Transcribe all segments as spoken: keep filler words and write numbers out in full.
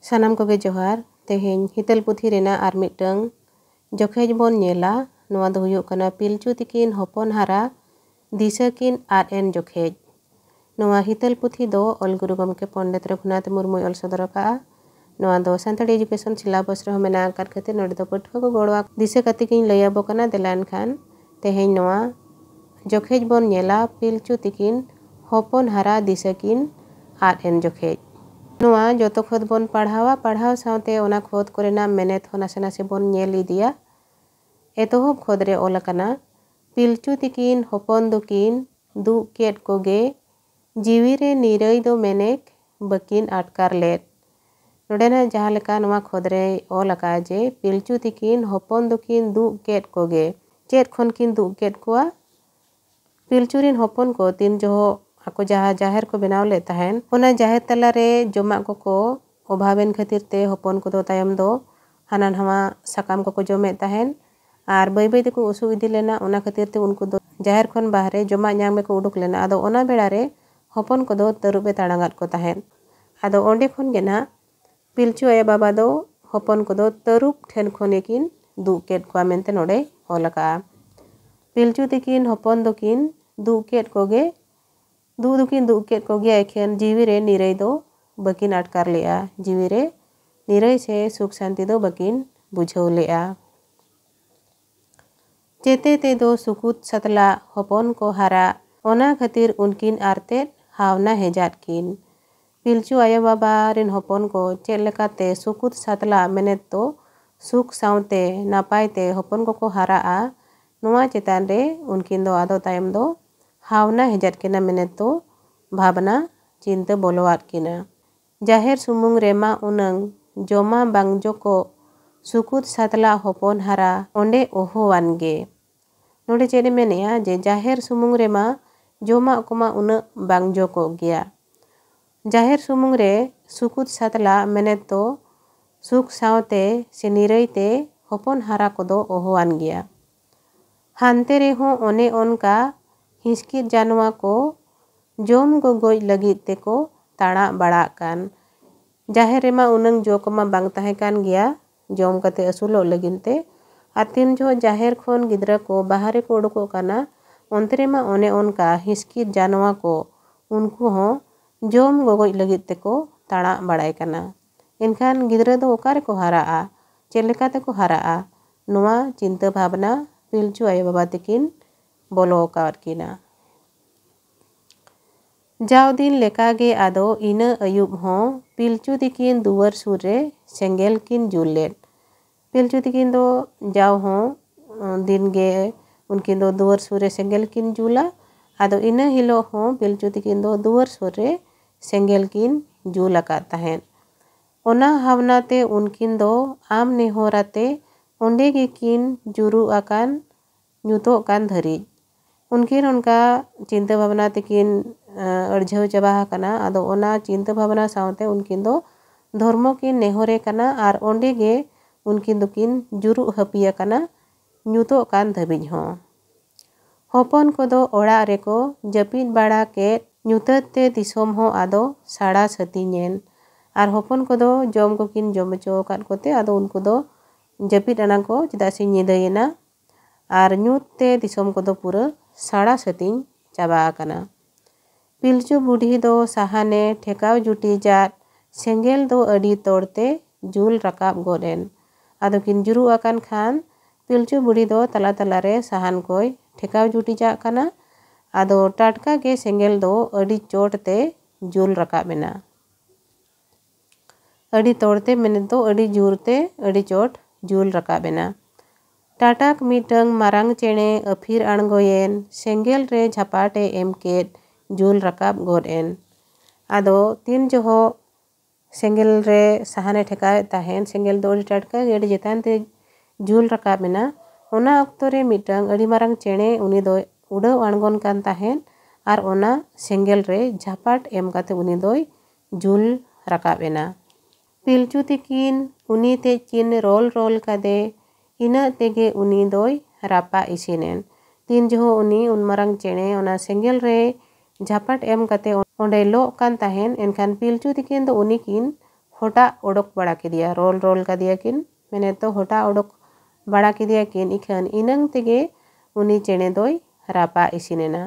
ᱥᱟᱱᱟᱢ ᱠᱚᱜᱮ ᱡᱚᱦᱟᱨ᱾ ᱛᱮᱦᱮᱧ ᱦᱤᱛᱟᱹᱞ ᱯᱩᱛᱷᱤ ᱨᱮᱱᱟᱜ ᱟᱨ ᱢᱤᱫᱴᱟᱝ ᱡᱚᱠᱷᱮᱡ ᱵᱚᱱ ᱧᱮᱞᱟ᱾ ᱱᱚᱣᱟ ᱫᱚ ᱦᱩᱭᱩᱜ ᱠᱟᱱᱟ ᱯᱤᱞᱪᱩ ᱛᱤᱠᱤᱱ ᱦᱚᱯᱚᱱ ᱦᱟᱨᱟ ᱫᱤᱥᱟᱹ ᱠᱤᱱ ᱟᱫ ᱮᱱ ᱡᱚᱠᱷᱮᱡ᱾ ᱱᱚᱣᱟ ᱦᱤᱛᱟᱹᱞ ᱯᱩᱛᱷᱤ ᱫᱚ ᱚᱞ ᱜᱩᱨᱩ ᱜᱚᱢᱠᱮ ᱯᱚᱱᱰᱤᱛ ᱨᱚᱜᱷᱩᱱᱟᱛᱷ ᱢᱩᱨᱢᱩᱭ ᱚᱞ ᱥᱚᱫᱚᱨ ᱟᱠᱟᱫᱼᱟ᱾ ᱱᱚᱣᱟ ᱫᱚ ᱥᱟᱱᱛᱟᱲᱤ education syllabus ᱨᱮᱦᱚᱸ ᱢᱮᱱᱟᱜ ᱟᱠᱟᱫ ᱠᱷᱟᱹᱛᱤᱨ ᱱᱚᱰᱮ ᱫᱚ ᱯᱟᱹᱴᱷᱩᱣᱟᱹ ᱠᱚ ᱜᱚᱲᱚ ᱟᱠᱚ ᱫᱤᱥᱟᱹ ᱠᱟᱛᱮ ᱜᱤᱧ ᱞᱟᱹᱭ ᱟᱵᱚ ᱠᱟᱱᱟ᱾ ᱫᱮᱞᱟ ᱮᱱᱠᱷᱟᱱ ᱛᱮᱦᱮᱧ ᱱᱚᱣᱟ ᱡᱚᱠᱷᱮᱡ ᱵᱚᱱ ᱧᱮᱞᱟ ᱯᱤᱞᱪᱩ ᱛᱤᱠᱤᱱ ᱦᱚᱯᱚᱱ ᱦᱟᱨᱟ ᱫᱤᱥᱟᱹ ᱠᱤᱱ ᱟᱫ ᱮᱱ ᱡᱚᱠᱷᱮᱡ᱾ ᱱᱚᱣᱟ ᱡᱚᱛᱚ ᱠᱷᱚᱛ ᱵᱚᱱ ᱯᱟᱲᱦᱟᱣᱟ, ᱯᱟᱲᱦᱟᱣ ᱥᱟᱶᱛᱮ ᱚᱱᱟ ᱠᱷᱚᱛ ᱠᱚᱨᱮᱱᱟᱜ ᱢᱮᱱᱮᱛ ᱦᱚᱸ ᱱᱟᱥᱮ ᱱᱟᱥᱮ ᱵᱚᱱ ᱧᱮᱞ ᱤᱫᱤᱭᱟ᱾ ᱮᱛᱚᱦᱚᱵ ᱠᱷᱚᱛ ᱨᱮ ᱚᱞ ᱟᱠᱟᱱᱟ, ᱯᱤᱞᱪᱩ ᱛᱤᱠᱤᱱ ᱦᱚᱯᱚᱱ ᱫᱚᱠᱤᱱ ᱫᱩᱜ ᱠᱮᱫ ᱠᱚᱜᱮ, ᱡᱤᱣᱤ ᱨᱮ ᱱᱤᱨᱟᱹᱭ ᱫᱚ ᱢᱮᱱᱮᱠ ᱵᱟᱹᱠᱤᱱ ᱟᱴᱠᱟᱨ ᱞᱮᱫ᱾ ᱱᱚᱰᱮ ᱱᱟᱜ ᱡᱟᱦᱟᱸ ᱞᱮᱠᱟ ᱱᱚᱣᱟ ᱠᱷᱚᱫᱽ ᱨᱮᱭ ᱚᱞ ᱟᱠᱟᱫᱼᱟ ᱡᱮ ᱯᱤᱞᱪᱩ ᱛᱤᱠᱤᱱ ᱦᱚᱯᱚᱱ ᱫᱚᱠᱤᱱ ᱫᱩᱜ ᱠᱮᱫ ᱠᱚᱜᱮ᱾ ᱪᱮᱫ ᱠᱷᱚᱱ ᱠᱤᱱ ᱫᱩᱜ ᱠᱮᱫ ᱠᱚᱣᱟ? ᱯᱤᱞᱪᱩ ᱨᱤᱱ ᱦᱚᱯᱚᱱ ᱠᱚ ᱛᱤᱱ ᱡᱚᱦᱚᱜ ᱟᱠᱚ ᱡᱟᱦᱟᱸ ᱡᱟᱦᱮᱨ ᱠᱚ ᱵᱮᱱᱟᱣ ᱞᱮᱫ ᱛᱟᱦᱮᱸᱱ, ᱚᱱᱟ ᱡᱟᱦᱮᱨ ᱛᱟᱞᱟ ᱨᱮ ᱡᱚᱢᱟᱜ ᱠᱚᱠᱚ ᱚᱵᱷᱟᱵᱮᱱ ᱠᱷᱟᱹᱛᱤᱨ ᱛᱮ ᱦᱚᱯᱚᱱ ᱠᱚᱫᱚ ᱛᱟᱭᱚᱢ ᱫᱚ ᱦᱟᱱᱟ ᱱᱟᱣᱟ ᱥᱟᱠᱟᱢ ᱠᱚᱠᱚ ᱡᱚᱢᱮᱫ ᱛᱟᱦᱮᱸᱱ ᱟᱨ ᱵᱟᱹᱭ ᱵᱟᱹᱭ ᱛᱮᱠᱚ ᱩᱥᱩ ᱤᱫᱤ ᱞᱮᱱᱟ᱾ ᱚᱱᱟ ᱠᱷᱟᱹᱛᱤᱨ ᱛᱮ ᱩᱱᱠᱩ ᱫᱚ ᱡᱟᱦᱮᱨ ᱠᱷᱚᱱ ᱵᱟᱦᱨᱮ ᱡᱚᱢᱟᱜ ᱧᱟᱢ ᱜᱮᱠᱚ ᱩᱰᱩᱠ ᱞᱮᱱᱟ᱾ ᱟᱫᱚ ᱚᱱᱟ ᱵᱮᱲᱟ ᱨᱮ ᱦᱚᱯᱚᱱ ᱠᱚᱫᱚ ᱛᱟᱹᱨᱩᱵ ᱮ ᱛᱟᱲᱟᱝᱟᱫ ᱠᱚ ᱛᱟᱦᱮᱸᱫ᱾ ᱟᱫᱚ ᱚᱸᱰᱮ ᱠᱷᱚᱱ ᱜᱮ ᱱᱟᱦᱟᱜ ᱯᱤᱞᱪᱩ ᱟᱭᱳ ᱵᱟᱵᱟ ᱫᱚ ᱦᱚᱯᱚᱱ ᱠᱚᱫᱚ ᱛᱟᱹᱨᱩᱵ ᱴᱷᱮᱱ ᱠᱷᱚᱱ ᱜᱮᱠᱤᱱ ᱫᱩᱜ ᱠᱮᱫ ᱠᱚᱣᱟ ᱢᱮᱱᱛᱮ ᱱᱚᱰᱮᱭ ᱚᱞ ᱟᱠᱟᱜᱼᱟ᱾ ᱯᱤᱞᱪᱩ ᱛᱤᱠᱤᱱ ᱦᱚᱯᱚᱱ ᱫᱚᱠᱤᱱ ᱫᱩᱜ ᱠᱮᱫ ᱠᱚᱜᱮ, ᱫᱩᱜ ᱫᱚᱠᱤᱱ ᱫᱩᱜ ᱠᱮᱫ ᱠᱚᱜᱮᱭᱟ, ᱮᱠᱷᱮᱱ ᱡᱤᱣᱤ ᱨᱮ ᱱᱤᱨᱟᱹᱭ ᱫᱚ ᱵᱟᱹᱠᱤᱱ ᱟᱴᱠᱟᱨ ᱞᱮᱜᱼᱟ᱾ ᱡᱤᱣᱤ ᱨᱮ ᱱᱤᱨᱟᱹᱭ ᱥᱮ ᱥᱩᱠ ᱥᱟᱱᱛᱤ ᱫᱚ ᱵᱟᱹᱠᱤᱱ ᱵᱩᱡᱷᱟᱹᱣ ᱞᱮᱜᱼᱟ᱾ ᱪᱮᱛᱮ ᱛᱮᱫᱚ ᱥᱩᱠᱩᱛ ᱥᱟᱛᱞᱟ ᱦᱚᱯᱚᱱ ᱠᱚ ᱦᱟᱨᱟᱜ, ᱚᱱᱟ ᱠᱷᱟᱹᱛᱤᱨ ᱩᱱᱠᱤᱱ ᱟᱨᱛᱮᱫ ᱦᱟᱣᱱᱟ ᱦᱮᱡᱟᱫ ᱠᱤᱱ᱾ ᱯᱤᱞᱪᱩ ᱟᱭᱳ ᱵᱟᱵᱟ ᱨᱤᱱ ᱦᱚᱯᱚᱱ ᱠᱚ ᱪᱮᱫ ᱞᱮᱠᱟᱛᱮ ᱥᱩᱠᱩᱛ ᱥᱟᱛᱞᱟ ᱢᱮᱱᱮᱛ ᱫᱚ ᱥᱩᱠ ᱥᱟᱶᱛᱮ ᱱᱟᱯᱟᱭ ᱛᱮ ᱦᱚᱯᱚᱱ ᱠᱚᱠᱚ ᱦᱟᱨᱟᱜᱼᱟ, ᱱᱚᱣᱟ ᱪᱮᱛᱟᱱ ᱨᱮ ᱩᱱᱠᱤᱱ ᱫᱚ ᱟᱫᱚ ᱛᱟᱭᱚᱢ ᱫᱚ ᱦᱟᱣᱱᱟ ᱦᱮᱡᱟᱫ ᱠᱤᱱᱟ ᱢᱮᱱᱮᱛ ᱫᱚ ᱵᱷᱟᱵᱽᱱᱟ ᱪᱤᱱᱛᱟᱹ ᱵᱚᱞᱚᱣᱟᱫ ᱠᱤᱱᱟ᱾ ᱡᱟᱦᱮᱨ ᱥᱩᱢᱩᱝ ᱨᱮᱢᱟ ᱩᱱᱟᱹᱝ ᱡᱚᱢᱟ ᱵᱟᱝ ᱡᱚᱠᱚᱜ, ᱥᱩᱠᱩᱛ ᱥᱟᱛᱞᱟ ᱦᱚᱯᱚᱱ ᱦᱟᱨᱟ ᱚᱸᱰᱮ ᱚᱦᱚᱣᱟᱱ ᱜᱮ᱾ ᱱᱚᱰᱮ ᱪᱮᱫ ᱮ ᱢᱮᱱᱮᱜᱼᱟ ᱡᱮ ᱡᱟᱦᱮᱨ ᱥᱩᱢᱩᱝ ᱨᱮᱢᱟ ᱡᱚᱢᱟᱜ ᱠᱚᱢᱟ ᱩᱱᱟᱹᱜ ᱵᱟᱝ ᱡᱚᱠᱚᱜ ᱜᱮᱭᱟ᱾ ᱡᱟᱦᱮᱨ ᱥᱩᱢᱩᱝ ᱨᱮ ᱥᱩᱠᱩᱛ ᱥᱟᱛᱞᱟ ᱢᱮᱱᱮᱛ ᱫᱚ ᱥᱩᱠ ᱥᱟᱶᱛᱮ ᱥᱮ ᱱᱤᱨᱟᱹᱭ ᱛᱮ ᱦᱚᱯᱚᱱ ᱦᱟᱨᱟ ᱠᱚᱫᱚ ᱚᱦᱚᱣᱟᱱ ᱜᱮᱭᱟ᱾ ᱦᱟᱱᱛᱮ ᱨᱮᱦᱚᱸ ᱚᱱᱮ ᱚᱱᱠᱟ ᱦᱤᱸᱥᱠᱤᱛ ᱡᱟᱱᱣᱟ ᱠᱚ ᱡᱚᱢ ᱜᱚᱜᱚᱡ ᱞᱟᱹᱜᱤᱫ ᱛᱮᱠᱚ ᱛᱟᱲᱟᱜ ᱵᱟᱲᱟᱜ ᱠᱟᱱ᱾ ᱡᱟᱦᱮᱨ ᱨᱮᱢᱟ ᱩᱱᱟᱹᱝ ᱡᱚ ᱠᱚᱢᱟ ᱵᱟᱝ ᱛᱟᱦᱮᱸ ᱠᱟᱱ ᱜᱮᱭᱟ ᱡᱚᱢ ᱠᱟᱛᱮ ᱟᱹᱥᱩᱞᱚᱜ ᱞᱟᱹᱜᱤᱫ ᱛᱮ᱾ ᱟᱨ ᱛᱤᱱ ᱡᱚᱦᱚᱜ ᱡᱟᱦᱮᱨ ᱠᱷᱚᱱ ᱜᱤᱫᱽᱨᱟᱹ ᱠᱚ ᱵᱟᱦᱨᱮ ᱠᱚ ᱩᱰᱩᱠᱚᱜ ᱠᱟᱱᱟ, ᱚᱱᱛᱮ ᱨᱮᱢᱟ ᱚᱱᱮ ᱚᱱᱠᱟ ᱦᱤᱥᱠᱤᱨ ᱡᱟᱱᱣᱟ ᱠᱚ, ᱩᱱᱠᱩ ᱦᱚᱸ ᱡᱚᱢ ᱜᱚᱜᱚᱡ ᱞᱟᱹᱜᱤᱫ ᱛᱮᱠᱚ ᱛᱟᱲᱟᱜ ᱵᱟᱲᱟᱭ ᱠᱟᱱᱟ᱾ ᱮᱱᱠᱷᱟᱱ ᱜᱤᱫᱽᱨᱟᱹ ᱫᱚ ᱚᱠᱟ ᱨᱮᱠᱚ ᱦᱟᱨᱟᱜᱼᱟ? ᱪᱮᱫ ᱞᱮᱠᱟ ᱛᱮᱠᱚ ᱦᱟᱨᱟᱜᱼᱟ? ᱱᱚᱣᱟ ᱪᱤᱱᱛᱟᱹ ᱵᱷᱟᱵᱽᱱᱟ ᱯᱤᱞᱪᱩ ᱟᱭᱳ ᱵᱟᱵᱟ ᱛᱟᱹᱠᱤᱱ ᱵᱚᱞᱚ ᱟᱠᱟᱫ ᱠᱤᱱᱟ᱾ ᱡᱟᱣ ᱫᱤᱱ ᱞᱮᱠᱟᱜᱮ ᱟᱫᱚ ᱤᱱᱟᱹ ᱟᱹᱭᱩᱵ ᱦᱚᱸ ᱯᱤᱞᱪᱩ ᱛᱤᱠᱤᱱ ᱫᱩᱣᱟᱹᱨ ᱥᱩᱨ ᱨᱮ ᱥᱮᱸᱜᱮᱞ ᱠᱤᱱ ᱡᱩᱞ ᱞᱮᱫ᱾ ᱯᱤᱞᱪᱩ ᱛᱤᱠᱤᱱ ᱫᱚ ᱡᱟᱣ ᱦᱚᱸ, ᱩᱸ, ᱫᱤᱱ ᱜᱮ ᱩᱱᱠᱤᱱ ᱫᱚ ᱫᱩᱣᱟᱹᱨ ᱥᱩᱨ ᱨᱮ ᱥᱮᱸᱜᱮᱞ ᱠᱤᱱ ᱡᱩᱞᱟ᱾ ᱟᱫᱚ ᱤᱱᱟᱹ ᱦᱤᱞᱳᱜ ᱦᱚᱸ ᱯᱤᱞᱪᱩ ᱛᱤᱠᱤᱱ ᱫᱚ ᱫᱩᱣᱟᱹᱨ ᱥᱩᱨ ᱨᱮ ᱥᱮᱸᱜᱮᱞ ᱠᱤᱱ ᱡᱩᱞ ᱟᱠᱟᱫ ᱛᱟᱦᱮᱸᱫ᱾ ᱚᱱᱟ ᱦᱟᱣᱱᱟ ᱛᱮ ᱩᱱᱠᱤᱱ ᱫᱚ ᱟᱢ ᱱᱮᱦᱚᱨ ᱟᱛᱮ ᱚᱸᱰᱮ ᱜᱮᱠᱤᱱ ᱡᱩᱨᱩᱜ ᱟᱠᱟᱱ ᱧᱩᱛᱚᱜ ᱠᱟᱱ ᱫᱷᱟᱹᱨᱤᱡ᱾ ᱩᱱᱠᱤᱱ ᱚᱱᱠᱟ ᱪᱤᱱᱛᱟᱹ ᱵᱷᱟᱵᱽᱱᱟ ᱛᱮᱠᱤᱱ, ᱮᱸ, ᱟᱹᱲᱡᱷᱟᱹᱣ ᱪᱟᱵᱟ ᱟᱠᱟᱱᱟ᱾ ᱟᱫᱚ ᱚᱱᱟ ᱪᱤᱱᱛᱟᱹ ᱵᱷᱟᱵᱽᱱᱟ ᱥᱟᱶᱛᱮ ᱩᱱᱠᱤᱱ ᱫᱚ ᱫᱷᱚᱨᱢᱚ ᱠᱤᱱ ᱱᱮᱦᱚᱨᱮ ᱠᱟᱱᱟ ᱟᱨ ᱚᱸᱰᱮ ᱜᱮ ᱩᱱᱠᱤᱱ ᱫᱚᱠᱤᱱ ᱡᱩᱨᱩᱜ ᱦᱟᱹᱯᱤ ᱟᱠᱟᱱᱟ ᱧᱩᱛᱚᱜ ᱠᱟᱱ ᱫᱷᱟᱹᱵᱤᱡ ᱦᱚᱸ᱾ ᱦᱚᱯᱚᱱ ᱠᱚᱫᱚ ᱚᱲᱟᱜ ᱨᱮᱠᱚ ᱡᱟᱹᱯᱤᱫ ᱵᱟᱲᱟ ᱠᱮᱫ ᱧᱩᱛᱟᱹᱛ ᱛᱮ ᱫᱤᱥᱚᱢ ᱦᱚᱸ ᱟᱫᱚ ᱥᱟᱲᱟ ᱥᱟᱹᱛᱤᱧᱮᱱ᱾ ᱟᱨ ᱦᱚᱯᱚᱱ ᱠᱚᱫᱚ ᱡᱚᱢ ᱠᱚᱠᱤᱱ ᱡᱚᱢ ᱦᱚᱪᱚ ᱟᱠᱟᱫ ᱠᱚᱛᱮ ᱟᱫᱚ ᱩᱱᱠᱩ ᱫᱚ ᱡᱟᱹᱯᱤᱫ ᱟᱱᱟ ᱠᱚ, ᱪᱮᱫᱟᱜ ᱥᱮ ᱧᱤᱫᱟᱹᱭᱮᱱᱟ᱾ ᱟᱨ ᱧᱩᱛ ᱛᱮ ᱫᱤᱥᱚᱢ ᱠᱚᱫᱚ ᱯᱩᱨᱟᱹ ᱥᱟᱲᱟ ᱥᱟᱹᱛᱤᱧ ᱪᱟᱵᱟ ᱟᱠᱟᱱᱟ᱾ ᱯᱤᱞᱪᱩ ᱵᱩᱰᱷᱤ ᱫᱚ ᱥᱟᱦᱟᱱᱮ ᱴᱷᱮᱠᱟᱣ ᱡᱩᱴᱤᱡᱟᱫ ᱥᱮᱸᱜᱮᱞ ᱫᱚ ᱟᱹᱰᱤ ᱛᱚᱲ ᱛᱮ ᱡᱩᱞ ᱨᱟᱠᱟᱵ ᱜᱚᱫ ᱮᱱ᱾ ᱟᱫᱚ ᱠᱤᱱ ᱡᱩᱨᱩᱜ ᱟᱠᱟᱱ ᱠᱷᱟᱱ ᱯᱤᱞᱪᱩ ᱵᱩᱰᱷᱤ ᱫᱚ ᱛᱟᱞᱟ ᱛᱟᱞᱟ ᱨᱮ ᱥᱟᱦᱟᱱ ᱠᱚᱭ ᱴᱷᱮᱠᱟᱣ ᱡᱩᱴᱤᱡᱟᱜ ᱠᱟᱱᱟ᱾ ᱟᱫᱚ ᱴᱟᱴᱠᱟ ᱜᱮ ᱥᱮᱸᱜᱮᱞ ᱫᱚ ᱟᱹᱰᱤ ᱪᱚᱴ ᱛᱮ ᱡᱩᱞ ᱨᱟᱠᱟᱵ ᱮᱱᱟ᱾ ᱟᱹᱰᱤ ᱛᱚᱲ ᱛᱮ ᱢᱮᱱᱮᱫ ᱫᱚ ᱟᱹᱰᱤ ᱡᱳᱨ ᱛᱮ ᱟᱹᱰᱤ ᱪᱚᱴ ᱡᱩᱞ ᱨᱟᱠᱟᱵ ᱮᱱᱟ᱾ ᱴᱟᱴᱟᱠ ᱢᱤᱫᱴᱟᱝ ᱢᱟᱨᱟᱝ ᱪᱮᱬᱮ ᱟᱹᱯᱷᱤᱨ ᱟᱬᱜᱚᱭᱮᱱ, ᱥᱮᱸᱜᱮᱞ ᱨᱮ ᱡᱷᱟᱯᱟᱴ ᱮ ᱮᱢ ᱠᱮᱫ, ᱡᱩᱞ ᱨᱟᱠᱟᱵ ᱜᱚᱫ ᱮᱱ᱾ ᱟᱫᱚ ᱛᱤᱱ ᱡᱚᱦᱚᱜ ᱥᱮᱸᱜᱮᱞ ᱨᱮ ᱥᱟᱦᱟᱱᱮ ᱴᱷᱮᱠᱟᱣᱮᱫ ᱛᱟᱦᱮᱸᱱ, ᱥᱮᱸᱜᱮᱞ ᱫᱚ ᱟᱹᱰᱤ ᱴᱟᱴᱠᱟ ᱜᱮ ᱟᱹᱰᱤ ᱪᱮᱛᱟᱱ ᱛᱮ ᱡᱩᱞ ᱨᱟᱠᱟᱵ ᱮᱱᱟ᱾ ᱚᱱᱟ ᱚᱠᱛᱚ ᱨᱮ ᱢᱤᱫᱴᱟᱝ ᱟᱹᱰᱤ ᱢᱟᱨᱟᱝ ᱪᱮᱬᱮ, ᱩᱱᱤ ᱫᱚᱭ ᱩᱰᱟᱹᱣ ᱟᱬᱜᱚᱱ ᱠᱟᱱ ᱛᱟᱦᱮᱸᱫ ᱟᱨ ᱚᱱᱟ ᱥᱮᱸᱜᱮᱞ ᱨᱮ ᱡᱷᱟᱯᱟᱴ ᱮᱢ ᱠᱟᱛᱮ ᱩᱱᱤ ᱫᱚᱭ ᱡᱩᱞ ᱨᱟᱠᱟᱵ ᱮᱱᱟ᱾ ᱯᱤᱞᱪᱩ ᱛᱤᱠᱤᱱ ᱩᱱᱤ ᱛᱮᱡ ᱠᱤᱱ ᱨᱚᱞ ᱨᱚᱞ ᱠᱟᱫᱮ, ᱤᱱᱟᱹᱜ ᱛᱮᱜᱮ ᱩᱱᱤ ᱫᱚᱭ ᱨᱟᱯᱟᱜ ᱤᱥᱤᱱᱮᱱ᱾ ᱛᱤᱱ ᱡᱚᱦᱚᱜ ᱩᱱᱤ ᱩᱱ ᱢᱟᱨᱟᱝ ᱪᱮᱬᱮ ᱚᱱᱟ ᱥᱮᱸᱜᱮᱞ ᱨᱮ ᱡᱷᱟᱯᱟᱴ ᱮᱢ ᱠᱟᱛᱮ ᱚᱸᱰᱮ ᱞᱚᱜ ᱠᱟᱱ ᱛᱟᱦᱮᱸᱱ, ᱮᱱᱠᱷᱟᱱ ᱯᱤᱞᱪᱩ ᱛᱤᱠᱤᱱ ᱫᱚ ᱩᱱᱤ ᱠᱤᱱ ᱦᱚᱴᱟᱜ ᱚᱰᱚᱠ ᱵᱟᱲᱟ ᱠᱮᱫᱮᱭᱟ, ᱨᱚᱞ ᱨᱚᱞ ᱠᱟᱫᱮᱭᱟ ᱠᱤᱱ, ᱢᱮᱱᱮᱫ ᱫᱚ ᱦᱚᱴᱟᱜ ᱚᱰᱚᱠ ᱵᱟᱲᱟ ᱠᱮᱫᱮᱭᱟ ᱠᱤᱱ, ᱤᱠᱷᱟᱹᱱ ᱤᱱᱟᱹᱝ ᱛᱮᱜᱮ ᱩᱱᱤ ᱪᱮᱬᱮ ᱫᱚᱭ ᱨᱟᱯᱟᱜ ᱤᱥᱤᱱ ᱮᱱᱟ᱾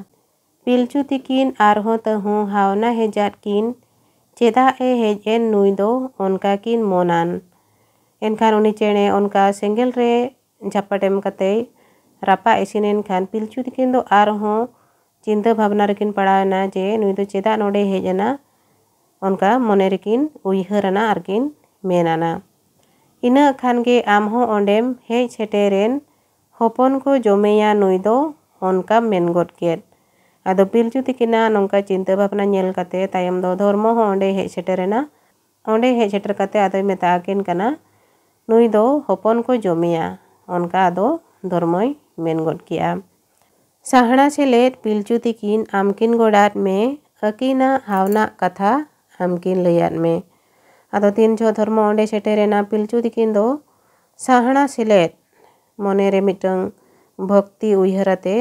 ᱯᱤᱞᱪᱩ ᱛᱤᱠᱤᱱ ᱟᱨᱦᱚᱸ ᱛᱟᱹᱦᱩ ᱦᱟᱣᱱᱟ ᱦᱮᱡᱟᱫ ᱠᱤᱱ, ᱪᱮᱫᱟᱜ ᱮ ᱦᱮᱡ ᱮᱱ ᱱᱩᱭ ᱫᱚ, ᱚᱱᱠᱟ ᱠᱤᱱ ᱢᱚᱱᱟᱱ᱾ ᱮᱱᱠᱷᱟᱱ ᱩᱱᱤ ᱪᱮᱬᱮ ᱚᱱᱠᱟ ᱥᱮᱸᱜᱮᱞ ᱨᱮ ᱡᱷᱟᱯᱟᱴ ᱮᱢ ᱠᱟᱛᱮᱭ ᱨᱟᱯᱟᱜ ᱤᱥᱤᱱ ᱮᱱ ᱠᱷᱟᱱ ᱯᱤᱞᱪᱩ ᱛᱤᱠᱤᱱ ᱫᱚ ᱟᱨᱦᱚᱸ ᱪᱤᱱᱛᱟᱹ ᱵᱷᱟᱵᱽᱱᱟ ᱨᱮᱠᱤᱱ ᱯᱟᱲᱟᱣ ᱮᱱᱟ ᱡᱮ ᱱᱩᱭ ᱫᱚ ᱪᱮᱫᱟᱜ ᱱᱚᱰᱮᱭ ᱦᱮᱡ ᱮᱱᱟ᱾ ᱚᱱᱠᱟ ᱢᱚᱱᱮ ᱨᱮᱠᱤᱱ ᱩᱭᱦᱟᱹᱨ ᱟᱱᱟ ᱟᱨ ᱠᱤᱱ ᱢᱮᱱ ᱟᱱᱟ, ᱤᱱᱟᱹᱜ ᱠᱷᱟᱱ ᱜᱮ ᱟᱢ ᱦᱚᱸ ᱚᱸᱰᱮᱢ ᱦᱮᱡ ᱥᱮᱴᱮᱨᱮᱱ, ᱦᱚᱯᱚᱱ ᱠᱚ ᱡᱚᱢᱮᱭᱟ ᱱᱩᱭ ᱫᱚ, ᱚᱱᱠᱟᱢ ᱢᱮᱱ ᱜᱚᱫ ᱠᱮᱫ᱾ ᱟᱫᱚ ᱯᱤᱞᱪᱩ ᱛᱤᱠᱤᱱᱟᱜ ᱱᱚᱝᱠᱟ ᱪᱤᱱᱛᱟᱹ ᱵᱷᱟᱵᱽᱱᱟ ᱧᱮᱞ ᱠᱟᱛᱮ ᱛᱟᱭᱚᱢ ᱫᱚ ᱫᱷᱚᱨᱢᱚ ᱦᱚᱸ ᱚᱸᱰᱮ ᱦᱮᱡ ᱥᱮᱴᱮᱨ ᱮᱱᱟ᱾ ᱚᱸᱰᱮ ᱦᱮᱡ ᱥᱮᱴᱮᱨ ᱠᱟᱛᱮ ᱟᱫᱚᱭ ᱢᱮᱛᱟ ᱟᱹᱠᱤᱱ ᱠᱟᱱᱟ, ᱱᱩᱭ ᱫᱚ ᱦᱚᱯᱚᱱ ᱠᱚ ᱡᱚᱢᱮᱭᱟ, ᱚᱱᱠᱟ ᱟᱫᱚ ᱫᱷᱚᱨᱢᱚᱭ ᱢᱮᱱ ᱜᱚᱫ ᱠᱮᱜᱼᱟ᱾ ᱥᱟᱦᱱᱟ ᱥᱮᱞᱮᱫ ᱯᱤᱞᱪᱩ ᱛᱤᱠᱤᱱ ᱟᱢᱠᱤᱱ ᱜᱚᱰᱟᱫ ᱢᱮ, ᱟᱹᱠᱤᱱᱟᱜ ᱦᱟᱣᱱᱟᱜ ᱠᱟᱛᱷᱟ ᱟᱢᱠᱤᱱ ᱞᱟᱹᱭᱟᱫ ᱢᱮ᱾ ᱟᱫᱚ ᱛᱤᱱ ᱡᱚᱦᱚᱜ ᱫᱷᱚᱨᱢᱚ ᱚᱸᱰᱮ ᱥᱮᱴᱮᱨᱮᱱᱟ, ᱯᱤᱞᱪᱩ ᱛᱤᱠᱤᱱ ᱫᱚ ᱥᱟᱦᱱᱟ ᱥᱮᱞᱮᱫ ᱢᱚᱱᱮᱨᱮ ᱢᱤᱫᱴᱟᱝ ᱵᱷᱚᱠᱛᱤ ᱩᱭᱦᱟᱹᱨ ᱟᱛᱮ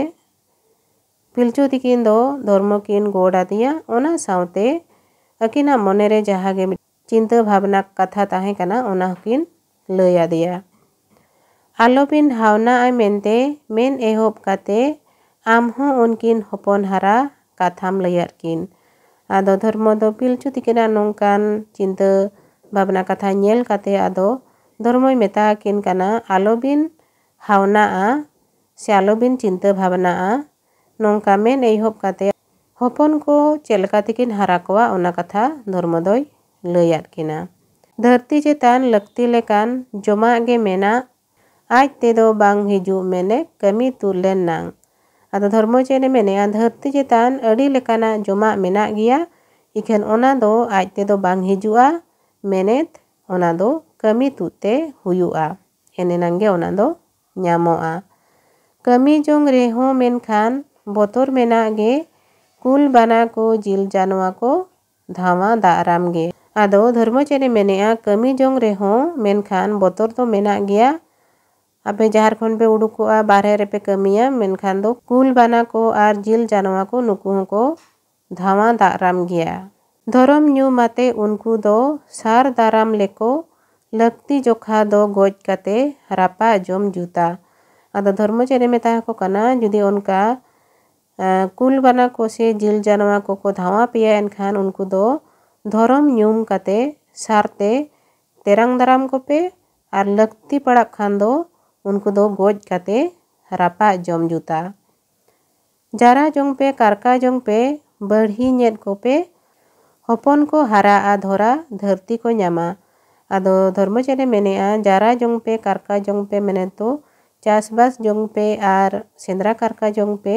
ᱯᱤᱞᱪᱩ ᱛᱤᱠᱤᱱ ᱫᱚ ᱫᱷᱚᱨᱢᱚ ᱠᱤᱱ ᱜᱚᱰ ᱟᱫᱮᱭᱟ᱾ ᱚᱱᱟ ᱥᱟᱶᱛᱮ ᱟᱹᱠᱤᱱᱟᱜ ᱢᱚᱱᱮᱨᱮ ᱡᱟᱦᱟᱸ ᱜᱮ ᱪᱤᱱᱛᱟᱹ ᱵᱷᱟᱵᱽᱱᱟ ᱠᱟᱛᱷᱟ ᱛᱟᱦᱮᱸ ᱠᱟᱱᱟ, ᱚᱱᱟ ᱦᱚᱸᱠᱤᱱ ᱞᱟᱹᱭ ᱟᱫᱮᱭᱟ᱾ ᱟᱞᱚᱵᱤᱱ ᱦᱟᱣᱱᱟᱜᱼᱟ ᱢᱮᱱᱛᱮ ᱢᱮᱱ ᱮᱦᱚᱵ ᱠᱟᱛᱮ ᱟᱢ ᱦᱚᱸ ᱩᱱᱠᱤᱱ ᱦᱚᱯᱚᱱ ᱦᱟᱨᱟ ᱠᱟᱛᱷᱟᱢ ᱞᱟᱹᱭᱟᱫ ᱠᱤᱱ᱾ ᱟᱫᱚ ᱫᱷᱚᱨᱢᱚ ᱫᱚ ᱯᱤᱞᱪᱩ ᱛᱤᱠᱤᱱᱟᱜ ᱱᱚᱝᱠᱟᱱ ᱪᱤᱱᱛᱟᱹ ᱵᱷᱟᱵᱽᱱᱟ ᱠᱟᱛᱷᱟ ᱧᱮᱞ ᱠᱟᱛᱮ ᱟᱫᱚ ᱫᱷᱚᱨᱢᱚᱭ ᱢᱮᱛᱟ ᱟᱹᱠᱤᱱ ᱠᱟᱱᱟ, ᱟᱞᱚᱵᱤᱱ ᱦᱟᱣᱱᱟᱜᱼᱟ ᱥᱮ ᱟᱞᱚᱵᱤᱱ ᱪᱤᱱᱛᱟᱹ ᱵᱷᱟᱵᱽᱱᱟᱜᱼᱟ᱾ ᱱᱚᱝᱠᱟ ᱢᱮᱱ ᱮᱦᱚᱵ ᱠᱟᱛᱮ ᱦᱚᱯᱚᱱ ᱠᱚ ᱪᱮᱫ ᱞᱮᱠᱟ ᱛᱮᱠᱤᱱ ᱦᱟᱨᱟ ᱠᱚᱣᱟ, ᱚᱱᱟ ᱠᱟᱛᱷᱟ ᱫᱷᱚᱨᱢᱚ ᱫᱚᱭ ᱞᱟᱹᱭᱟᱫ ᱠᱤᱱᱟ᱾ ᱫᱷᱟᱹᱨᱛᱤ ᱪᱮᱛᱟᱱ ᱞᱟᱹᱠᱛᱤ ᱞᱮᱠᱟᱱ ᱡᱚᱢᱟᱜ ᱜᱮ ᱢᱮᱱᱟᱜ, ᱟᱡ ᱛᱮᱫᱚ ᱵᱟᱝ ᱦᱤᱡᱩᱜ ᱢᱮᱱᱮ ᱠᱟᱹᱢᱤ ᱛᱩᱫ ᱞᱮᱱ ᱱᱟᱝ᱾ ᱟᱫᱚ ᱫᱷᱚᱨᱢᱚ ᱪᱮᱫ ᱮ ᱢᱮᱱᱮᱜᱼᱟ, ᱫᱷᱟᱹᱨᱛᱤ ᱪᱮᱛᱟᱱ ᱟᱹᱰᱤ ᱞᱮᱠᱟᱱᱟᱜ ᱡᱚᱢᱟᱜ ᱢᱮᱱᱟᱜ ᱜᱮᱭᱟ, ᱤᱠᱷᱟᱹᱱ ᱚᱱᱟ ᱫᱚ ᱟᱡ ᱛᱮᱫᱚ ᱵᱟᱝ ᱦᱤᱡᱩᱜᱼᱟ, ᱢᱮᱱᱮᱛ ᱚᱱᱟ ᱫᱚ ᱠᱟᱹᱢᱤ ᱛᱩᱫ ᱛᱮ ᱦᱩᱭᱩᱜᱼᱟ, ᱮᱱᱮᱱᱟᱝ ᱜᱮ ᱚᱱᱟ ᱫᱚ ᱧᱟᱢᱚᱜᱼᱟ᱾ ᱠᱟᱹᱢᱤ ᱡᱚᱝ ᱨᱮᱦᱚᱸ ᱢᱮᱱᱠᱷᱟᱱ ᱵᱚᱛᱚᱨ ᱢᱮᱱᱟᱜ ᱜᱮ, ᱠᱩᱞ ᱵᱟᱱᱟ ᱠᱚ ᱡᱤᱞ ᱡᱟᱱᱣᱟ ᱠᱚ ᱫᱷᱟᱣᱟ ᱫᱟᱜ ᱨᱟᱢ ᱜᱮ᱾ ᱟᱫᱚ ᱫᱷᱚᱨᱢᱚ ᱪᱮᱫ ᱮ ᱢᱮᱱᱮᱜᱼᱟ, ᱠᱟᱹᱢᱤ ᱡᱚᱝ ᱨᱮᱦᱚᱸ ᱢᱮᱱᱠᱷᱟᱱ ᱵᱚᱛᱚᱨ ᱫᱚ ᱢᱮᱱᱟᱜ ᱜᱮᱭᱟ᱾ ᱟᱯᱮ ᱡᱟᱦᱟᱸ ᱠᱷᱚᱱ ᱯᱮ ᱩᱰᱩᱠᱚᱜᱼᱟ, ᱵᱟᱨᱦᱮ ᱨᱮᱯᱮ ᱠᱟᱹᱢᱤᱭᱟ, ᱢᱮᱱᱠᱷᱟᱱ ᱫᱚ ᱠᱩᱞ ᱵᱟᱱᱟ ᱠᱚ ᱟᱨ ᱡᱤᱞ ᱡᱟᱱᱣᱟ ᱠᱚ, ᱱᱩᱠᱩ ᱦᱚᱸᱠᱚ ᱫᱷᱟᱣᱟ ᱫᱟᱜ ᱨᱟᱢ ᱜᱮᱭᱟ᱾ ᱫᱷᱚᱨᱚᱢ ᱧᱩᱢ ᱟᱛᱮ ᱩᱱᱠᱩ ᱫᱚ ᱥᱟᱨ ᱫᱟᱨᱟᱢ ᱞᱮᱠᱚ, ᱞᱟᱹᱠᱛᱤ ᱡᱚᱠᱷᱟ ᱫᱚ ᱜᱚᱡ ᱠᱟᱛᱮ ᱨᱟᱯᱟᱜ ᱡᱚᱢ ᱡᱩᱛᱟ᱾ ᱟᱫᱚ ᱫᱷᱚᱨᱢᱚ ᱪᱮᱫ ᱮ ᱢᱮᱛᱟ ᱟᱠᱚ ᱠᱟᱱᱟ, ᱡᱩᱫᱤ ᱚᱱᱠᱟ ᱠᱩᱞ ᱵᱟᱱᱟ ᱠᱚ ᱥᱮ ᱡᱤᱞ ᱡᱟᱱᱣᱟ ᱠᱚᱠᱚ ᱫᱷᱟᱣᱟ ᱯᱮᱭᱟ, ᱮᱱᱠᱷᱟᱱ ᱩᱱᱠᱩ ᱫᱚ ᱫᱷᱚᱨᱚᱢ ᱧᱩᱢ ᱠᱟᱛᱮ ᱥᱟᱨ ᱛᱮ ᱛᱮᱨᱟᱝ ᱫᱟᱨᱟᱢ ᱠᱚᱯᱮ ᱟᱨ ᱞᱟᱹᱠᱛᱤ ᱯᱟᱲᱟᱜ ᱠᱷᱟᱱ ᱫᱚ ᱩᱱᱠᱩ ᱫᱚ ᱜᱚᱡ ᱠᱟᱛᱮ ᱨᱟᱯᱟᱜ ᱡᱚᱢ ᱡᱩᱛᱟ᱾ ᱡᱟᱨᱟ ᱡᱚᱝ ᱯᱮ, ᱠᱟᱨᱠᱟ ᱡᱚᱝ ᱯᱮ, ᱵᱟᱹᱲᱦᱤ ᱧᱮᱫ ᱠᱚᱯᱮ, ᱦᱚᱯᱚᱱ ᱠᱚ ᱦᱟᱨᱟᱜᱼᱟ ᱫᱷᱚᱨᱟ, ᱫᱷᱟᱹᱨᱛᱤ ᱠᱚ ᱧᱟᱢᱟ᱾ ᱟᱫᱚ ᱫᱷᱚᱨᱢᱚ ᱪᱮᱫ ᱮ ᱢᱮᱱᱮᱜᱼᱟ, ᱡᱟᱨᱟ ᱡᱚᱝ ᱯᱮ, ᱠᱟᱨᱠᱟ ᱡᱚᱝ ᱯᱮ ᱢᱮᱱᱮᱫ ᱫᱚ ᱪᱟᱥᱵᱟᱥ ᱡᱚᱝ ᱯᱮ ᱟᱨ ᱥᱮᱸᱫᱽᱨᱟ ᱠᱟᱨᱠᱟ ᱡᱚᱝ ᱯᱮ,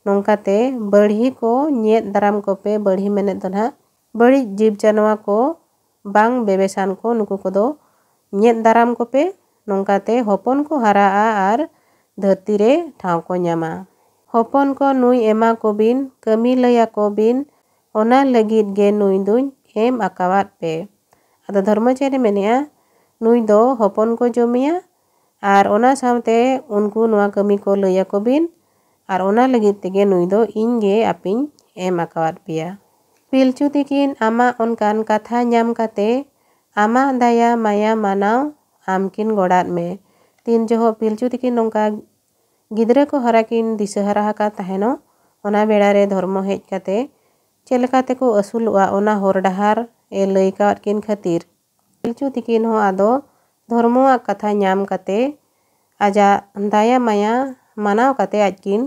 ᱱᱚᱝᱠᱟᱛᱮ ᱵᱟᱹᱲᱦᱤ ᱠᱚ ᱧᱮᱫ ᱫᱟᱨᱟᱢ ᱠᱚᱯᱮ᱾ ᱵᱟᱹᱲᱦᱤ ᱢᱮᱱᱮᱫ ᱫᱚ ᱱᱟᱦᱟᱜ ᱵᱟᱹᱲᱤᱡ ᱡᱤᱵᱽ ᱡᱟᱱᱣᱟ ᱠᱚ, ᱵᱟᱝ ᱵᱮᱵᱮᱥᱟᱱ ᱠᱚ, ᱱᱩᱠᱩ ᱠᱚᱫᱚ ᱧᱮᱫ ᱫᱟᱨᱟᱢ ᱠᱚᱯᱮ᱾ ᱱᱚᱝᱠᱟᱛᱮ ᱦᱚᱯᱚᱱ ᱠᱚ ᱦᱟᱨᱟᱜᱼᱟ ᱟᱨ ᱫᱷᱟᱹᱨᱛᱤ ᱨᱮ ᱴᱷᱟᱶ ᱠᱚ ᱧᱟᱢᱟ᱾ ᱦᱚᱯᱚᱱ ᱠᱚ ᱱᱩᱭ ᱮᱢᱟ ᱠᱚᱵᱤᱱ, ᱠᱟᱹᱢᱤ ᱞᱟᱹᱭ ᱟᱠᱚ ᱵᱤᱱ, ᱚᱱᱟ ᱞᱟᱹᱜᱤᱫ ᱜᱮ ᱱᱩᱭ ᱫᱩᱧ ᱮᱢ ᱟᱠᱟᱣᱟᱫ ᱯᱮ᱾ ᱟᱫᱚ ᱫᱷᱚᱨᱢᱚ ᱪᱮᱫ ᱮ ᱢᱮᱱᱮᱜᱼᱟ, ᱱᱩᱭ ᱫᱚ ᱦᱚᱯᱚᱱ ᱠᱚ ᱡᱚᱢᱮᱭᱟ ᱟᱨ ᱚᱱᱟ ᱥᱟᱶᱛᱮ ᱩᱱᱠᱩ ᱱᱚᱣᱟ ᱠᱟᱹᱢᱤ ᱠᱚ ᱞᱟᱹᱭ ᱟᱠᱚ ᱵᱤᱱ ᱟᱨ ᱚᱱᱟ ᱞᱟᱹᱜᱤᱫ ᱛᱮᱜᱮ ᱱᱩᱭ ᱫᱚ ᱤᱧ ᱜᱮ ᱟᱯᱮᱧ ᱮᱢ ᱟᱠᱟᱣᱟᱫ ᱯᱮᱭᱟ᱾ ᱯᱤᱞᱪᱩ ᱛᱤᱠᱤᱱ ᱟᱢᱟᱜ ᱚᱱᱠᱟᱱ ᱠᱟᱛᱷᱟ ᱧᱟᱢ ᱠᱟᱛᱮ ᱟᱢᱟᱜ ᱫᱟᱭᱟ ᱢᱟᱭᱟ ᱢᱟᱱᱟᱣ ᱟᱢ ᱠᱤᱱ ᱜᱚᱲᱟᱫ ᱢᱮ᱾ ᱛᱤᱱ ᱡᱚᱦᱚᱜ ᱯᱤᱞᱪᱩ ᱛᱤᱠᱤᱱ ᱱᱚᱝᱠᱟ ᱜᱤᱫᱽᱨᱟᱹ ᱠᱚ ᱦᱟᱨᱟ ᱠᱤᱱ ᱫᱤᱥᱟᱹ ᱦᱟᱨᱟ ᱟᱠᱟᱫ ᱛᱟᱦᱮᱱᱚᱜ, ᱚᱱᱟ ᱵᱮᱲᱟ ᱨᱮ ᱫᱷᱚᱨᱢᱚ ᱦᱮᱡ ᱠᱟᱛᱮ ᱪᱮᱫ ᱞᱮᱠᱟ ᱛᱮᱠᱚ ᱟᱹᱥᱩᱞᱚᱜᱼᱟ, ᱚᱱᱟ ᱦᱚᱨ ᱰᱟᱦᱟᱨ ᱮ ᱞᱟᱹᱭ ᱠᱟᱣᱟᱫ ᱠᱤᱱ ᱠᱷᱟᱹᱛᱤᱨ ᱯᱤᱞᱪᱩ ᱛᱤᱠᱤᱱ ᱦᱚᱸ ᱟᱫᱚ ᱫᱷᱚᱨᱢᱚᱣᱟᱜ ᱠᱟᱛᱷᱟ ᱧᱟᱢ ᱠᱟᱛᱮ ᱟᱡᱟᱜ ᱫᱟᱭᱟ ᱢᱟᱭᱟ ᱢᱟᱱᱟᱣ ᱠᱟᱛᱮ ᱟᱡ ᱠᱤᱱ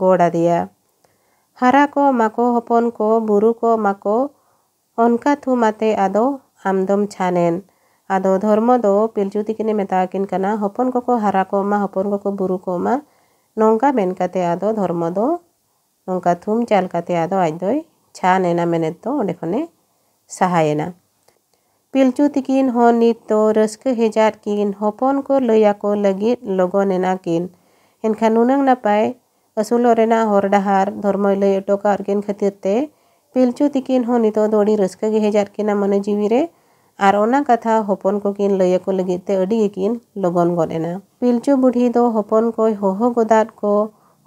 ᱜᱚᱲ ᱟᱫᱮᱭᱟ᱾ ᱦᱟᱨᱟ ᱠᱚᱜ ᱢᱟᱠᱚ ᱦᱚᱯᱚᱱ ᱠᱚ, ᱵᱩᱨᱩ ᱠᱚᱜ ᱢᱟᱠᱚ, ᱚᱱᱠᱟ ᱛᱷᱩᱢ ᱟᱛᱮ ᱟᱫᱚ ᱟᱢᱫᱚᱢ ᱪᱷᱟᱱᱮᱱ᱾ ᱟᱫᱚ ᱫᱷᱚᱨᱢᱚ ᱫᱚ ᱯᱤᱞᱪᱩ ᱛᱤᱠᱤᱱᱮ ᱢᱮᱛᱟ ᱟᱹᱠᱤᱱ ᱠᱟᱱᱟ, ᱦᱚᱯᱚᱱ ᱠᱚᱠᱚ ᱦᱟᱨᱟ ᱠᱚᱜ ᱢᱟ, ᱦᱚᱯᱚᱱ ᱠᱚᱠᱚ ᱵᱩᱨᱩ ᱠᱚᱜ ᱢᱟ᱾ ᱱᱚᱝᱠᱟ ᱢᱮᱱ ᱠᱟᱛᱮ ᱟᱫᱚ ᱫᱷᱚᱨᱢᱚ ᱫᱚ ᱱᱚᱝᱠᱟ ᱛᱷᱩᱢ ᱪᱟᱞ ᱠᱟᱛᱮ ᱟᱫᱚ ᱟᱡ ᱫᱚᱭ ᱪᱷᱟᱱ ᱮᱱᱟ, ᱢᱮᱱᱮᱫ ᱫᱚ ᱚᱸᱰᱮ ᱠᱷᱚᱱᱮ ᱥᱟᱦᱟᱭᱮᱱᱟ᱾ ᱯᱤᱞᱪᱩ ᱛᱤᱠᱤᱱ ᱦᱚᱸ ᱱᱤᱛ ᱫᱚ ᱨᱟᱹᱥᱠᱟᱹ ᱦᱮᱡᱟᱫ ᱠᱤᱱ, ᱦᱚᱯᱚᱱ ᱠᱚ ᱞᱟᱹᱭ ᱟᱠᱚ ᱞᱟᱹᱜᱤᱫ ᱞᱚᱜᱚᱱ ᱮᱱᱟ ᱠᱤᱱ᱾ ᱮᱱᱠᱷᱟᱱ ᱱᱩᱱᱟᱹᱝ ᱱᱟᱯᱟᱭ ᱟᱹᱥᱩᱞᱚᱜ ᱨᱮᱱᱟᱜ ᱦᱚᱨ ᱰᱟᱦᱟᱨ ᱫᱷᱚᱨᱢᱚᱭ ᱞᱟᱹᱭ ᱦᱚᱴᱚ ᱠᱟᱜ ᱠᱤᱱ ᱠᱷᱟᱹᱛᱤᱨ ᱛᱮ ᱯᱤᱞᱪᱩ ᱛᱤᱠᱤᱱ ᱦᱚᱸ ᱱᱤᱛᱚᱜ ᱫᱚ ᱟᱹᱰᱤ ᱨᱟᱹᱥᱠᱟᱹ ᱜᱮ ᱦᱮᱡᱟᱫ ᱠᱤᱱᱟ ᱢᱚᱱᱮ ᱡᱤᱣᱤ ᱨᱮ᱾ ᱟᱨ ᱚᱱᱟ ᱠᱟᱛᱷᱟ ᱦᱚᱯᱚᱱ ᱠᱚᱠᱤᱱ ᱞᱟᱹᱭ ᱟᱠᱚ ᱞᱟᱹᱜᱤᱫ ᱛᱮ ᱟᱹᱰᱤ ᱜᱮᱠᱤᱱ ᱞᱚᱜᱚᱱ ᱜᱚᱫ ᱮᱱᱟ᱾ ᱯᱤᱞᱪᱩ ᱵᱩᱰᱷᱤ ᱫᱚ ᱦᱚᱯᱚᱱ ᱠᱚᱭ ᱦᱚᱦᱚ ᱜᱚᱫᱟᱫ ᱠᱚ,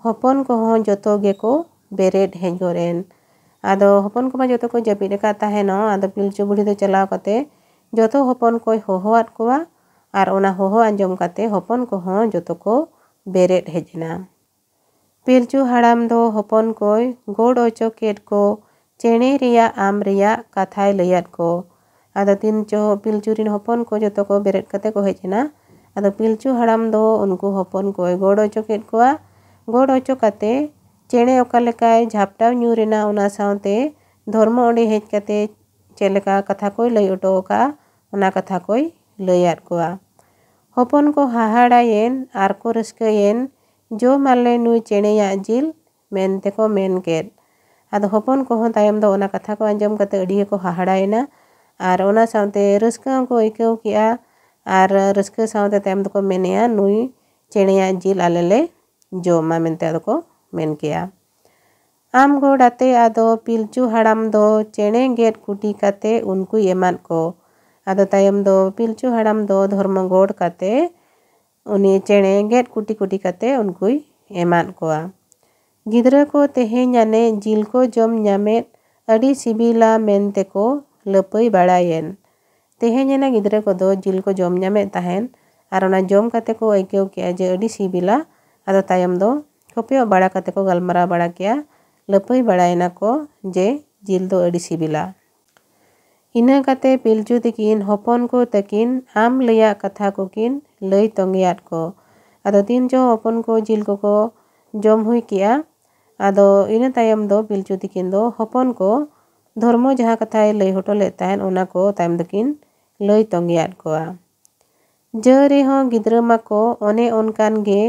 ᱦᱚᱯᱚᱱ ᱠᱚᱦᱚᱸ ᱡᱚᱛᱚ ᱜᱮᱠᱚ ᱵᱮᱨᱮᱫ ᱦᱮᱡ ᱜᱚᱫ ᱮᱱ᱾ ᱟᱫᱚ ᱦᱚᱯᱚᱱ ᱠᱚᱢᱟ ᱡᱚᱛᱚ ᱠᱚ ᱡᱟᱹᱯᱤᱫ ᱟᱠᱟᱫ ᱛᱟᱦᱮᱱᱚᱜ᱾ ᱟᱫᱚ ᱯᱤᱞᱪᱩ ᱵᱩᱲᱦᱤ ᱫᱚ ᱪᱟᱞᱟᱣ ᱠᱟᱛᱮ ᱡᱚᱛᱚ ᱦᱚᱯᱚᱱ ᱠᱚᱭ ᱦᱚᱦᱚᱣᱟᱫ ᱠᱚᱣᱟ᱾ ᱟᱨ ᱚᱱᱟ ᱦᱚᱦᱚ ᱟᱸᱡᱚᱢ ᱠᱟᱛᱮ ᱦᱚᱯᱚᱱ ᱠᱚᱦᱚᱸ ᱡᱚᱛᱚ ᱠᱚ ᱵᱮᱨᱮᱫ ᱦᱮᱡ ᱮᱱᱟ᱾ ᱯᱤᱞᱪᱩ ᱦᱟᱲᱟᱢ ᱫᱚ ᱦᱚᱯᱚᱱ ᱠᱚᱭ ᱜᱚᱲ ᱚᱪᱚ ᱠᱮᱫ ᱠᱚ ᱪᱮᱬᱮ ᱨᱮᱭᱟᱜ ᱟᱢ ᱨᱮᱭᱟᱜ ᱠᱟᱛᱷᱟᱭ ᱞᱟᱹᱭᱟᱫ ᱠᱚ᱾ ᱟᱫᱚ ᱛᱤᱱ ᱪᱚ ᱯᱤᱞᱪᱩ ᱨᱤᱱ ᱦᱚᱯᱚᱱ ᱠᱚ ᱡᱚᱛᱚ ᱠᱚ ᱵᱮᱨᱮᱫ ᱠᱟᱛᱮ ᱠᱚ ᱦᱮᱡ ᱮᱱᱟ᱾ ᱟᱫᱚ ᱯᱤᱞᱪᱩ ᱦᱟᱲᱟᱢ ᱫᱚ ᱩᱱᱠᱩ ᱦᱚᱯᱚᱱ ᱠᱚᱭ ᱜᱚᱲ ᱚᱪᱚ ᱠᱮᱫ ᱠᱚᱣᱟ᱾ ᱜᱚᱲ ᱚᱪᱚ ᱠᱟᱛᱮ ᱪᱮᱬᱮ ᱚᱠᱟ ᱞᱮᱠᱟᱭ ᱡᱷᱟᱯᱴᱟᱣ ᱧᱩᱨ ᱮᱱᱟ, ᱚᱱᱟ ᱥᱟᱶᱛᱮ ᱫᱷᱚᱨᱢᱚ ᱚᱸᱰᱮ ᱦᱮᱡ ᱠᱟᱛᱮ ᱪᱮᱫ ᱞᱮᱠᱟ ᱠᱟᱛᱷᱟ ᱠᱚᱭ ᱞᱟᱹᱭ ᱚᱴᱚ ᱟᱠᱟᱫᱼᱟ, ᱚᱱᱟ ᱠᱟᱛᱷᱟ ᱠᱚᱭ ᱞᱟᱹᱭᱟᱫ ᱠᱚᱣᱟ᱾ ᱦᱚᱯᱚᱱ ᱠᱚ ᱦᱟᱦᱟᱲᱟᱭᱮᱱ ᱟᱨ ᱠᱚ ᱨᱟᱹᱥᱠᱟᱹᱭᱮᱱ, "ᱡᱚᱢ ᱟᱞᱮ ᱱᱩᱭ ᱪᱮᱬᱮᱭᱟᱜ ᱡᱤᱞ," ᱢᱮᱱᱛᱮ ᱠᱚ ᱢᱮᱱ ᱠᱮᱫ᱾ ᱟᱫᱚ ᱦᱚᱯᱚᱱ ᱠᱚᱦᱚᱸ ᱛᱟᱭᱚᱢ ᱫᱚ ᱚᱱᱟ ᱠᱟᱛᱷᱟ ᱠᱚ ᱟᱸᱡᱚᱢ ᱠᱟᱛᱮ ᱟᱹᱰᱤ ᱜᱮᱠᱚ ᱦᱟᱦᱟᱲᱟᱭᱮᱱᱟ᱾ ᱟᱨ ᱚᱱᱟ ᱥᱟᱶᱛᱮ ᱨᱟᱹᱥᱠᱟᱹ ᱦᱚᱸᱠᱚ ᱟᱹᱭᱠᱟᱹᱣ ᱠᱮᱜᱼᱟ᱾ ᱟᱨ ᱨᱟᱹᱥᱠᱟᱹ ᱥᱟᱶᱛᱮ ᱛᱟᱭᱚᱢ ᱫᱚᱠᱚ ᱢᱮᱱᱮᱜᱼᱟ, "ᱱᱩᱭ ᱪᱮᱬᱮᱭᱟᱜ ᱡᱤᱞ ᱟᱞᱮ ᱞᱮ ᱡᱚᱢᱟ," ᱢᱮᱱᱛᱮ ᱟᱫᱚ ᱠᱚ ᱢᱮᱱ ᱠᱮᱜᱼᱟ᱾ ᱟᱢ ᱜᱚᱲ ᱟᱛᱮ ᱟᱫᱚ ᱯᱤᱞᱪᱩ ᱦᱟᱲᱟᱢ ᱫᱚ ᱪᱮᱬᱮ ᱜᱮᱫ ᱠᱩᱴᱤ ᱠᱟᱛᱮ ᱩᱱᱠᱩᱭ ᱮᱢᱟᱫ ᱠᱚ᱾ ᱟᱫᱚ ᱛᱟᱭᱚᱢ ᱫᱚ ᱯᱤᱞᱪᱩ ᱦᱟᱲᱟᱢ ᱫᱚ ᱫᱷᱚᱨᱢᱚ ᱜᱚᱲ ᱠᱟᱛᱮ ᱩᱱᱤ ᱪᱮᱬᱮ ᱜᱮᱫ ᱠᱩᱴᱤ ᱠᱩᱴᱤ ᱠᱟᱛᱮ ᱩᱱᱠᱩᱭ ᱮᱢᱟᱫ ᱠᱚᱣᱟ᱾ ᱜᱤᱫᱽᱨᱟᱹ ᱠᱚ ᱛᱮᱦᱮᱧ ᱟᱱᱮ ᱡᱤᱞ ᱠᱚ ᱡᱚᱢ ᱧᱟᱢᱮᱫ, ᱟᱹᱰᱤ ᱥᱤᱵᱤᱞᱟ ᱢᱮᱱᱛᱮ ᱠᱚ ᱞᱟᱹᱯᱟᱹᱭ ᱵᱟᱲᱟᱭᱮᱱ᱾ ᱛᱮᱦᱮᱧ ᱟᱱᱮ ᱜᱤᱫᱽᱨᱟᱹ ᱠᱚᱫᱚ ᱡᱤᱞ ᱠᱚ ᱡᱚᱢ ᱧᱟᱢᱮᱫ ᱛᱟᱦᱮᱸᱱ ᱟᱨ ᱚᱱᱟ ᱡᱚᱢ ᱠᱟᱛᱮ ᱠᱚ ᱟᱹᱭᱠᱟᱹᱣ ᱠᱮᱜᱼᱟ ᱡᱮ ᱟᱹᱰᱤ ᱥᱤᱵᱤᱞᱟ᱾ ᱟᱫᱚ ᱛᱟᱭᱚᱢ ᱫᱚ ᱠᱚᱯᱮᱭᱚᱜ ᱵᱟᱲᱟ ᱠᱟᱛᱮ ᱠᱚ ᱜᱟᱞᱢᱟᱨᱟᱣ ᱵᱟᱲᱟ ᱠᱮᱜᱼᱟ, ᱞᱟᱹᱯᱟᱹᱭ ᱵᱟᱲᱟᱭᱮᱱᱟ ᱠᱚ ᱡᱮ ᱡᱤᱞ ᱫᱚ ᱟᱹᱰᱤ ᱥᱤᱵᱤᱞᱟ᱾ ᱤᱱᱟᱹ ᱠᱟᱛᱮ ᱯᱤᱞᱪᱩ ᱛᱤᱠᱤᱱ ᱦᱚᱯᱚᱱ ᱠᱚ ᱛᱟᱹᱠᱤᱱ ᱟᱢ ᱞᱟᱹᱭᱟᱜ ᱠᱟᱛᱷᱟ ᱠᱚᱠᱤᱱ ᱞᱟᱹᱭ ᱛᱚᱸᱜᱮᱭᱟᱫ ᱠᱚ᱾ ᱟᱫᱚ ᱛᱤᱱ ᱪᱚ ᱦᱚᱯᱚᱱ ᱠᱚ ᱡᱤᱞ ᱠᱚᱠᱚ ᱡᱚᱢ ᱦᱩᱭ ᱠᱮᱜᱼᱟ, ᱟᱫᱚ ᱤᱱᱟᱹ ᱛᱟᱭᱚᱢ ᱫᱚ ᱯᱤᱞᱪᱩ ᱛᱤᱠᱤᱱ ᱫᱚ ᱦᱚᱯᱚᱱ ᱠᱚ ᱫᱷᱚᱨᱢᱚ ᱡᱟᱦᱟᱸ ᱠᱟᱛᱷᱟᱭ ᱞᱟᱹᱭ ᱦᱚᱴᱚ ᱞᱮᱫ ᱛᱟᱦᱮᱸᱫ, ᱚᱱᱟ ᱠᱚ ᱛᱟᱭᱚᱢ ᱫᱚᱠᱤᱱ ᱞᱟᱹᱭ ᱛᱚᱸᱜᱮᱭᱟᱫ ᱠᱚᱣᱟ᱾ ᱡᱟᱹ ᱨᱮᱦᱚᱸ ᱜᱤᱫᱽᱨᱟᱹ ᱢᱟᱠᱚ ᱚᱱᱮ ᱚᱱᱠᱟᱱ ᱜᱮ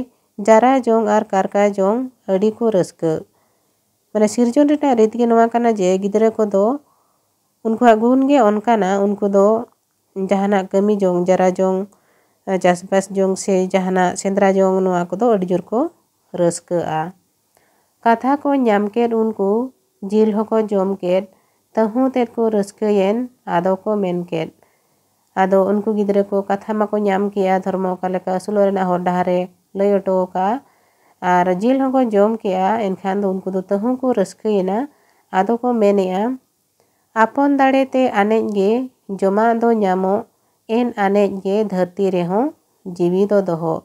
ᱡᱟᱨᱟ ᱡᱚᱝ ᱟᱨ ᱠᱟᱨᱠᱟ ᱡᱚᱝ ᱟᱹᱰᱤ ᱠᱚ ᱨᱟᱹᱥᱠᱟᱹᱜ᱾ ᱢᱟᱱᱮ ᱥᱤᱨᱡᱚᱱ ᱨᱮᱱᱟᱜ ᱨᱤᱛ ᱜᱮ ᱱᱚᱣᱟ ᱠᱟᱱᱟ ᱡᱮ ᱜᱤᱫᱽᱨᱟᱹ ᱠᱚᱫᱚ ᱩᱱᱠᱩᱣᱟᱜ ᱜᱩᱱ ᱜᱮ ᱚᱱᱠᱟᱱᱟ, ᱩᱱᱠᱩ ᱫᱚ ᱡᱟᱦᱟᱱᱟᱜ ᱠᱟᱹᱢᱤ ᱡᱚᱝ, ᱡᱟᱨᱟ ᱡᱚᱝ, ᱪᱟᱥᱵᱟᱥ ᱡᱚᱝ ᱥᱮ ᱡᱟᱦᱟᱱᱟᱜ ᱥᱮᱸᱫᱽᱨᱟ ᱡᱚᱝ, ᱱᱚᱣᱟ ᱠᱚᱫᱚ ᱟᱹᱰᱤ ᱡᱳᱨ ᱠᱚ ᱨᱟᱹᱥᱠᱟᱹᱜᱼᱟ᱾ ᱠᱟᱛᱷᱟ ᱠᱚ ᱧᱟᱢ ᱠᱮᱫ ᱩᱱᱠᱩ, ᱡᱤᱞ ᱦᱚᱸᱠᱚ ᱡᱚᱢ ᱠᱮᱫ, ᱛᱟᱹᱦᱩ ᱛᱮᱫ ᱠᱚ ᱨᱟᱹᱥᱠᱟᱹᱭᱮᱱ, ᱟᱫᱚ ᱠᱚ ᱢᱮᱱ ᱠᱮᱫ᱾ ᱟᱫᱚ ᱩᱱᱠᱩ ᱜᱤᱫᱽᱨᱟᱹ ᱠᱚ ᱠᱟᱛᱷᱟ ᱢᱟᱠᱚ ᱧᱟᱢ ᱠᱮᱜᱼᱟ, ᱫᱷᱚᱨᱢᱚ ᱚᱠᱟ ᱞᱮᱠᱟ ᱟᱹᱥᱩᱞᱚᱜ ᱨᱮᱱᱟᱜ ᱦᱚᱨ ᱰᱟᱦᱟᱨᱮ ᱞᱟᱹᱭ ᱦᱚᱴᱚ ᱟᱠᱟᱫᱼᱟ, ᱟᱨ ᱡᱤᱞ ᱦᱚᱸᱠᱚ ᱡᱚᱢ ᱠᱮᱜᱼᱟ, ᱮᱱᱠᱷᱟᱱ ᱫᱚ ᱩᱱᱠᱩ ᱫᱚ ᱛᱟᱹᱦᱩ ᱠᱚ ᱨᱟᱹᱥᱠᱟᱹᱭᱮᱱᱟ᱾ ᱟᱫᱚ ᱠᱚ ᱢᱮᱱᱮᱜᱼᱟ, ᱟᱯᱚᱱ ᱫᱟᱲᱮ ᱛᱮ ᱟᱱᱮᱡ ᱜᱮ ᱡᱚᱢᱟᱜ ᱫᱚ ᱧᱟᱢᱚᱜ, ᱮᱱ ᱟᱱᱮᱡ ᱜᱮ ᱫᱷᱟᱹᱨᱛᱤ ᱨᱮᱦᱚᱸ ᱡᱤᱣᱤ ᱫᱚ ᱫᱚᱦᱚᱜ᱾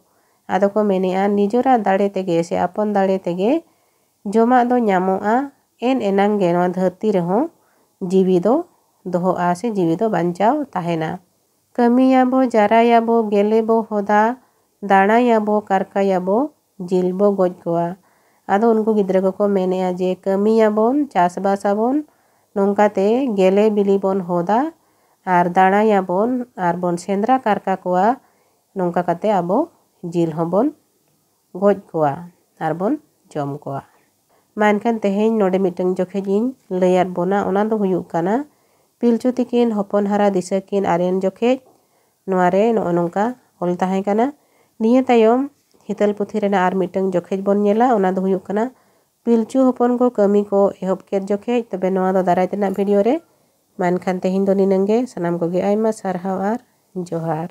ᱟᱫᱚ ᱠᱚ ᱢᱮᱱᱮᱜᱼᱟ, ᱱᱤᱡᱮᱨᱟᱜ ᱫᱟᱲᱮ ᱛᱮᱜᱮ ᱥᱮ ᱟᱯᱚᱱ ᱫᱟᱲᱮ ᱛᱮᱜᱮ ᱡᱚᱢᱟᱜ ᱫᱚ ᱧᱟᱢᱚᱜᱼᱟ, ᱮᱱ ᱮᱱᱟᱝ ᱜᱮ ᱱᱚᱣᱟ ᱫᱷᱟᱹᱨᱛᱤ ᱨᱮᱦᱚᱸ ᱡᱤᱣᱤ ᱫᱚ ᱫᱚᱦᱚᱜᱼᱟ ᱥᱮ ᱡᱤᱣᱤ ᱫᱚ ᱵᱟᱧᱪᱟᱣ ᱛᱟᱦᱮᱱᱟ᱾ ᱠᱟᱹᱢᱤᱭᱟᱵᱚ, ᱡᱟᱨᱟᱭᱟᱵᱚ, ᱜᱮᱞᱮ ᱵᱚ ᱦᱚᱫᱟ, ᱫᱟᱬᱟᱭᱟᱵᱚ, ᱠᱟᱨᱠᱟᱭᱟᱵᱚ, ᱡᱤᱞ ᱵᱚ ᱜᱚᱡ ᱠᱚᱣᱟ᱾ ᱟᱫᱚ ᱩᱱᱠᱩ ᱜᱤᱫᱽᱨᱟᱹ ᱠᱚᱠᱚ ᱢᱮᱱᱮᱜᱼᱟ ᱡᱮ, ᱠᱟᱹᱢᱤᱭᱟᱵᱚᱱ, ᱪᱟᱥᱵᱟᱥ ᱟᱵᱚᱱ, ᱱᱚᱝᱠᱟᱛᱮ ᱜᱮᱞᱮ ᱵᱤᱞᱤ ᱵᱚᱱ ᱦᱚᱫᱟ ᱟᱨ ᱫᱟᱬᱟᱭᱟᱵᱚᱱ ᱟᱨ ᱵᱚᱱ ᱥᱮᱸᱫᱽᱨᱟ ᱠᱟᱨᱠᱟ ᱠᱚᱣᱟ, ᱱᱚᱝᱠᱟ ᱠᱟᱛᱮ ᱟᱵᱚ ᱡᱤᱞ ᱦᱚᱸᱵᱚᱱ ᱜᱚᱡ ᱠᱚᱣᱟ ᱟᱨ ᱵᱚᱱ ᱡᱚᱢ ᱠᱚᱣᱟ᱾ ᱢᱟ ᱮᱱᱠᱷᱟᱱ ᱛᱮᱦᱮᱧ ᱱᱚᱰᱮ ᱢᱤᱫᱴᱟᱝ ᱡᱚᱠᱷᱮᱡ ᱤᱧ ᱞᱟᱹᱭᱟᱫ ᱵᱚᱱᱟ, ᱚᱱᱟ ᱫᱚ ᱦᱩᱭᱩᱜ ᱠᱟᱱᱟ ᱯᱤᱞᱪᱩ ᱛᱤᱠᱤᱱ ᱦᱚᱯᱚᱱ ᱦᱟᱨᱟ ᱫᱤᱥᱟᱹ ᱠᱤᱱ ᱟᱨᱮᱱ ᱡᱚᱠᱷᱮᱡ᱾ ᱱᱚᱣᱟ ᱨᱮ ᱱᱚᱜᱼᱚ ᱱᱚᱝᱠᱟ ᱚᱞ ᱛᱟᱦᱮᱸ ᱠᱟᱱᱟ᱾ ᱱᱤᱭᱟᱹ ᱛᱟᱭᱚᱢ ᱦᱤᱛᱟᱹᱞ ᱯᱩᱛᱷᱤ ᱨᱮᱱᱟᱜ ᱟᱨ ᱢᱤᱫᱴᱟᱝ ᱡᱚᱠᱷᱮᱡ ᱵᱚᱱ ᱧᱮᱞᱟ, ᱚᱱᱟ ᱫᱚ ᱦᱩᱭᱩᱜ ᱠᱟᱱᱟ ᱯᱤᱞᱪᱩ ᱦᱚᱯᱚᱱ ᱠᱚ ᱠᱟᱹᱢᱤ ᱠᱚ ᱮᱦᱚᱵ ᱠᱮᱫ ᱡᱚᱠᱷᱮᱡ᱾ ᱛᱚᱵᱮ ᱱᱚᱣᱟ ᱫᱚ ᱫᱟᱨᱟᱭ ᱛᱮᱱᱟᱜ ᱵᱷᱤᱰᱤᱭᱳ ᱨᱮ᱾ ᱢᱟ ᱮᱱᱠᱷᱟᱱ ᱛᱮᱦᱮᱧ ᱫᱚ ᱱᱤᱱᱟᱹᱝ ᱜᱮ᱾ ᱥᱟᱱᱟᱢ ᱠᱚᱜᱮ ᱟᱭᱢᱟ ᱥᱟᱨᱦᱟᱣ ᱟᱨ ᱡᱚᱦᱟᱨ᱾